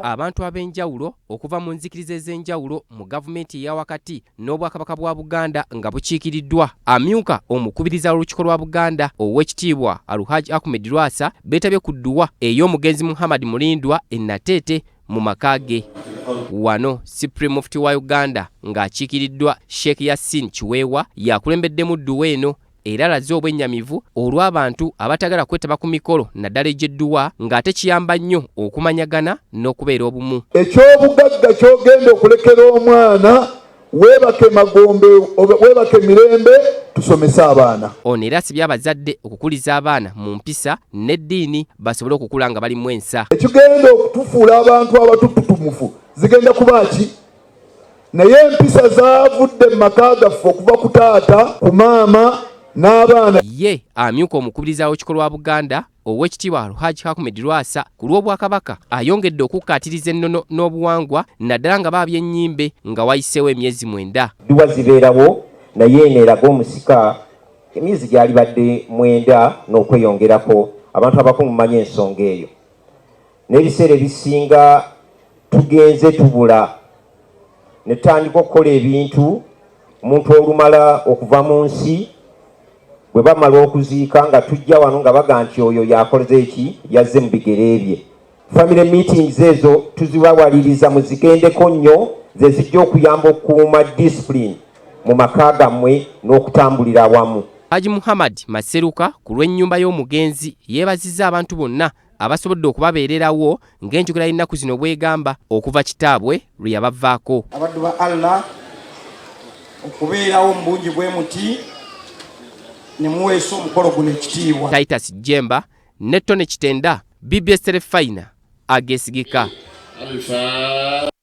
Abantu ab'enjawulo okuva mu nzikiriza ez'enjawulo mu gavumenti eya wakati n'Obwakabaka bwa Buganda nga bukiikiriddwa amyuka omukubiriza w'Olukiiko lwa Buganda Oweekitiibwa Alhaji Ahmed Lwasa beetabye ku dduwa ey'omugenzi Muhammad Mulindwa e Nateete mu maka ge. Wano Supreme Mufti wa Uganda ng'akiikiriddwa Sheikh Yasin Kiweewa y'akulembeddemu dduwa eno era alaze obwennyamivu olw'abantu abatagala kwetaba ku mikolo naddala egy'edduwa ng'ate kiyamba nnyo okumanyagana n'okubeera obumu. Eky'obugagga ky'ogenda okulekera omwana weebake magombe weebake mirembe tusomese abaana. Ono era asibye abazadde okukuliza abaana mu mpisa n'eddiini basobole okukula nga balimu ensa. Ekigenda okutufuula abantu abatututumufu zigenda kuba ki? Naye empisa zaavudde mu maka gaffe okuva ku taata, ku maama n'abaana. Ye amyuka omukubiriza w'Olukiiko lwa Buganda, Oweekitiibwa Alhaji Ahmed Lwasa ku lw'Obwakabaka ayongedde okukkaatiriza ennono n'obuwangwa naddala nga baabya ennyimbe nga wayiseewo emyezi mwenda. Dduwa zibeerawo naye eno eraga omusika emyezi gyalibadde mwenda n'okweyongerako. Abantu abakungu mumanyi ensonga eyo. N'ebiseera ebisinga tugenze tubula ne tutandika okukola ebintu omuntu olumala okuva mu nsi bwe bamala okuziika nga tujja wano nga baga nti oyo yakoze eki yazze mu bigere bye. Family meetings ezo tuzibawaliriza muzigendeko nnyo, ze zijja okuyamba okukuuma discipline mu maka gammwe n'okutambulira awamu. Haji Muhammad Maseruka ku lw'ennyumba y'omugenzi yeebazizza abantu bonna abasobodde okubabeererawo ng'enjogera y'ennaku zino bw'egamba okuva kitaabwe lwe yabavaako. Abaddu ba Allah okubeerawo mu bungi bwe muti ne muweesa omukolo guno ekitiibwa. Titus Jemba ne Tony Kitenda, BBS Terefayina ageesigika.